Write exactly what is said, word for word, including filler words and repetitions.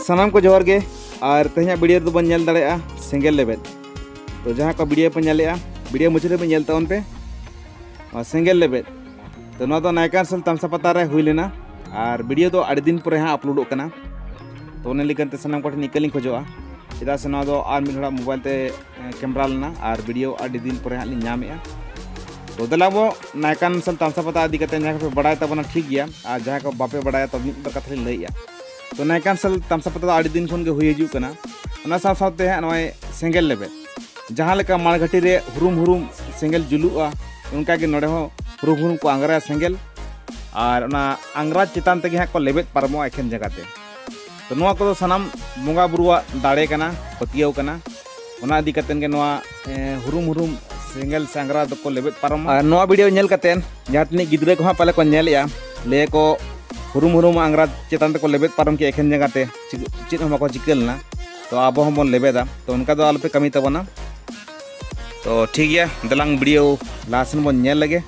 ᱥᱟᱱᱟᱢ ᱠᱚ ᱡᱚᱦᱟᱨ ᱜᱮ᱾ ᱟᱨ ᱛᱮᱦᱮᱧᱟᱜ ᱵᱷᱤᱰᱤᱭᱳ ᱨᱮᱫᱚ ᱵᱚᱱ ᱧᱮᱞ ᱫᱟᱲᱮᱭᱟᱜᱼᱟ ᱥᱮᱸᱜᱮᱞ ᱞᱮᱵᱮᱫ᱾ ᱛᱚ ᱡᱟᱦᱟᱸ ᱠᱚ ᱵᱷᱤᱰᱤᱭᱳ ᱯᱮ ᱧᱮᱞᱮᱜᱼᱟ, ᱵᱷᱤᱰᱤᱭᱳ ᱢᱩᱪᱟᱹᱫ ᱨᱮᱵᱚᱱ ᱧᱮᱞ ᱛᱟᱵᱚᱱ ᱯᱮ ᱱᱚᱣᱟ ᱥᱮᱸᱜᱮᱞ ᱞᱮᱵᱮᱫ᱾ ᱛᱚ ᱱᱚᱣᱟ ᱫᱚ ᱱᱟᱭᱠᱟᱱᱥᱚᱞ ᱛᱟᱢᱥᱟ ᱯᱟᱛᱟ ᱨᱮ ᱦᱩᱭ ᱞᱮᱱᱟ᱾ ᱟᱨ ᱵᱷᱤᱰᱤᱭᱳ ᱫᱚ ᱟᱹᱰᱤ ᱫᱤᱱ ᱯᱚᱨᱮ ᱦᱟᱸᱜ ᱟᱯᱞᱳᱰᱚᱜ ᱠᱟᱱᱟ᱾ ᱛᱚ ᱚᱱᱟ ᱞᱟᱹᱜᱤᱫ ᱛᱮ ᱥᱟᱱᱟᱢ ᱠᱚᱴᱷᱮᱱ ᱤᱠᱟᱹ ᱞᱤᱧ ᱠᱷᱚᱡᱚᱜᱼᱟ, ᱪᱮᱫᱟᱜ ᱥᱮ ᱱᱚᱣᱟ ᱫᱚ ᱟᱨ ᱢᱤᱫ ᱦᱚᱲᱟᱜ ᱢᱳᱵᱟᱭᱤᱞ ᱛᱮ ᱠᱮᱢᱨᱟ ᱞᱮᱱᱟ ᱟᱨ ᱵᱷᱤᱰᱤᱭᱳ ᱟᱹᱰᱤ ᱫᱤᱱ ᱯᱚᱨᱮ ᱦᱟᱸᱜ ᱞᱤᱧ ᱧᱟᱢᱮᱜᱼᱟ᱾ ᱛᱚ ᱫᱮᱞᱟ ᱵᱚ ᱱᱟᱭᱠᱟᱱᱥᱚᱞ ᱛᱟᱢᱥᱟ ᱯᱟᱛᱟ ᱤᱫᱤ ᱠᱟᱛᱮ ᱡᱟᱦᱟᱸ ᱠᱚᱯᱮ ᱵᱟᱲᱟᱭ ᱛᱟᱵᱚᱱᱟ ᱴᱷᱤᱠ ᱜᱮᱭᱟ, ᱟᱨ ᱡᱟᱦᱟᱸ ᱠᱚ ᱵᱟᱯᱮ ᱵᱟᱲᱟᱭᱟ ᱛᱚ ᱢᱤᱫ ᱵᱟᱨ ᱠᱟᱛᱷᱟ ᱞᱤᱧ ᱞᱟᱹᱭᱮᱜᱼᱟ᱾ ᱛᱚ ᱱᱟᱭᱠᱟᱱᱥᱚᱞ ᱛᱟᱢᱥᱟ ᱯᱟᱛᱟ ᱫᱚ ᱟᱹᱰᱤ ᱫᱤᱱ ᱠᱷᱚᱱ ᱜᱮ ᱦᱩᱭ ᱦᱤᱡᱩᱜ ᱠᱟᱱᱟ᱾ ᱚᱱᱟ ᱥᱟᱶ ᱥᱟᱶᱛᱮ ᱦᱟᱸᱜ ᱱᱚᱜᱼᱚᱭ ᱥᱮᱸᱜᱮᱞ ᱞᱮᱵᱮᱫ, ᱡᱟᱦᱟᱸ ᱞᱮᱠᱟ ᱢᱟᱲᱜᱷᱟᱴᱤ ᱨᱮ ᱦᱩᱨᱩᱢ ᱦᱩᱨᱩᱢ ᱥᱮᱸᱜᱮᱞ ᱡᱩᱞᱩᱜᱼᱟ, ᱚᱱᱠᱟᱜᱮ ᱱᱚᱰᱮ ᱦᱚᱸ ᱦᱩᱨᱩᱢ ᱦᱩᱨᱩᱢ ᱠᱚ ᱟᱸᱜᱽᱨᱟᱭᱟ ᱥᱮᱸᱜᱮᱞ᱾ ᱟᱨ ᱚᱱᱟ ᱟᱸᱜᱽᱨᱟ ᱪᱮᱛᱟᱱ ᱛᱮᱜᱮ ᱦᱟᱸᱜ ᱠᱚ ᱞᱮᱵᱮᱫ ᱯᱟᱨᱚᱢᱚᱜᱼᱟ ᱮᱠᱷᱮᱱ ᱡᱟᱸᱜᱟ ᱛᱮ᱾ ᱛᱚ ᱱᱚᱣᱟ ᱠᱚᱫᱚ ᱥᱟᱱᱟᱢ ᱵᱚᱸᱜᱟ ᱵᱩᱨᱩᱣᱟᱜ ᱫᱟᱲᱮ ᱠᱟᱱᱟ, ᱯᱟᱹᱛᱭᱟᱹᱣ ᱠᱟᱱᱟ᱾ ᱚᱱᱟ ᱤᱫᱤ ᱠᱟᱛᱮᱫ ᱜᱮ ᱱᱚᱣᱟ ᱦᱩᱨᱩᱢ ᱦᱩᱨᱩᱢ ᱥᱮᱸᱜᱮᱞ ᱥᱮ ᱟᱸᱜᱽᱨᱟ ᱫᱚᱠᱚ ᱞᱮᱵᱮᱫ ᱯᱟᱨᱚᱢᱟ᱾ ᱟᱨ ᱱᱚᱣᱟ ᱵᱷᱤᱰᱤᱭᱳ ᱧᱮᱞ ᱠᱟᱛᱮᱫ ᱡᱟᱦᱟᱸ ᱛᱤᱱᱟᱹᱜ ᱜᱤᱫᱽᱨᱟᱹ ᱠᱚ ᱦᱟᱸᱜ ᱯᱟᱞᱮ ᱠᱚ ᱧᱮᱞᱮᱜᱼᱟ, ᱞᱟᱹᱭᱟᱠᱚ ᱦᱩᱨᱩᱢ ᱦᱩᱨᱩᱢ ᱟᱸᱜᱽᱨᱟ ᱪᱮᱛᱟᱱ ᱛᱮᱠᱚ ᱞᱮᱵᱮᱫ ᱯᱟᱨᱚᱢ ᱠᱮᱜᱼᱟ ᱮᱠᱷᱮᱱ ᱡᱟᱸᱜᱟ ᱛᱮ, ᱪᱮᱫ ᱦᱚᱸ ᱵᱟᱠᱚ ᱪᱤᱠᱟᱹ ᱞᱮᱱᱟ᱾ ᱛᱚ ᱟᱵᱚ ᱦᱚᱸᱵᱚᱱ ᱞᱮᱵᱮᱫᱟ, ᱛᱚ ᱚᱱᱠᱟ ᱫᱚ ᱟᱞᱚᱯᱮ ᱠᱟᱹᱢᱤ ᱛᱟᱵᱚᱱᱟ᱾ ᱛᱚ ᱴᱷᱤᱠ ᱜᱮᱭᱟ, ᱫᱮᱞᱟᱝ ᱵᱷᱤᱰᱤᱭᱳ ᱞᱟᱦᱟ ᱥᱮᱱ ᱵᱚᱱ ᱧᱮᱞ ᱞᱮᱜᱮ᱾